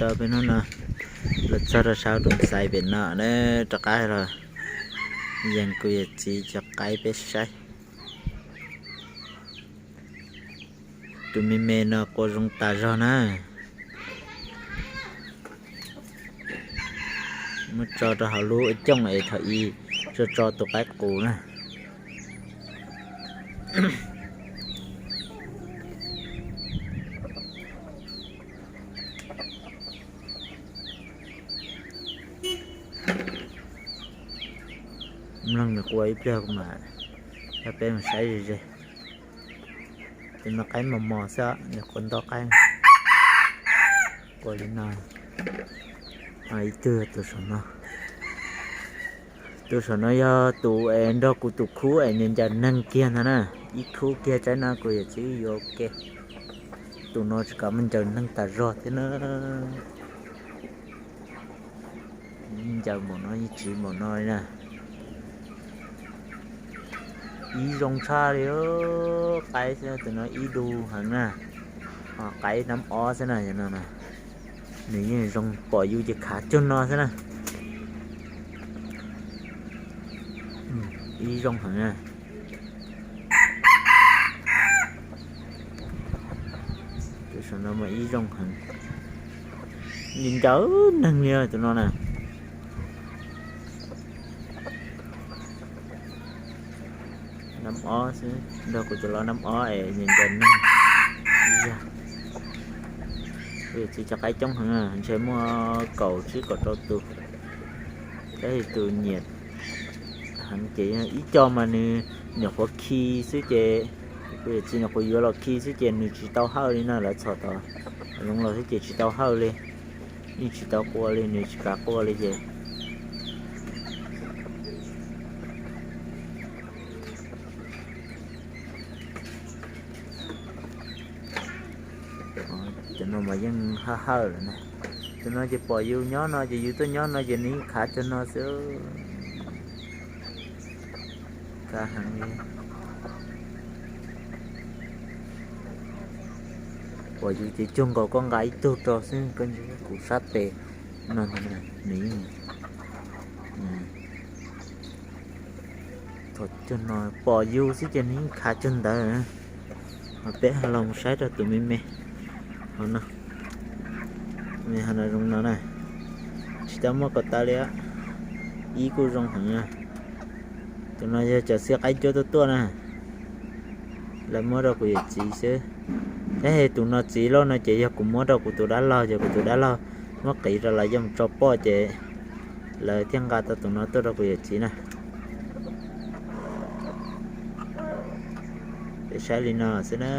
rau peb hnub no, los txog rau sab roob xais pem no na, rov qab los yees kuv yawm txiv cov qaib peb saib. Tus me me no qua zoo tas zog na. Muab tso rau hauv lub cooj es thaum ub tso tso tus qaib qus na. Mloog nws qua ib pliag mas, peb mus saib ze ze. Tus no qaib mos mos xwb, nws qua ntau qaib. Qua li no. Ib tug tus saum no. Tus saum no yog tus es nrog kuv tus khub es ncaws neeg kiag ntag na. Ib khub kiag tsaib no kuv yawm txiv yuav ua ke. Tus no tsis kam mus ncaws neeg tas zog thiab na. Ncaws npaum no yeej tsiv npaum no li na. Ib zoo tshaj li, qaib xwb, tus no ib du heev na. Ho qaib nab ob xwb na, no na. Nws yeej zoo, pom yus ces khav cuag no xwb na. Ib zoo heev na. Tus saum no mas ib zoo heev, ncaws neeg li tus no na. Nab ob xwb, nrog kuv tus lau nab ob es ncaws neeg. Kuv yawm txiv cov qaib coob heev, ntshe muaj kaum tsib kaum rau tus. Tab sis tus nyiam heev ces ib co mas nws nyuam qhuav khi xwb ces, kuv yawm txiv nyuam qhuav yuav los khi xwb ces nws tsis tau hawj li na, lawv txhom tau zoo los xwb ces tsis tau hawj li. Yeej tsis tau qua li, nws tsis kam qua li ces. Tus no mas yeej hawj hawj lawm na. Tus no ces pom yus nyob no ces yus tuaj nyob no ces nws yeej khav cuag no xwb. Khav heev li. Pom yus ces cuag nkaus koj nqa ib tug rau xwb, koj ntsia kuv sab tes no, nws yeej, thaum cuag no pom yus xwb ces nws yeej khav cuag ntawd. Ho peb ho los mus saib rau tus me me hauv no. Me hauv no zoo no na, tsis tau muab kom tas li. Ib kuj zoo heev na. Tus no yog cov xwb qaib cuab tuaj tuaj na. Lawv muab rau kuv yawm txiv xwb. Tab sis tus no txiv loj no ces yog kuv muab rau kuv tus dab laug, ces kuv tus dab laug muab qiv rau lawv coj mus tso poj ces lawv thiaj nqa tau tus no tuaj rau kuv yawm txiv na. Peb saib li no xwb na.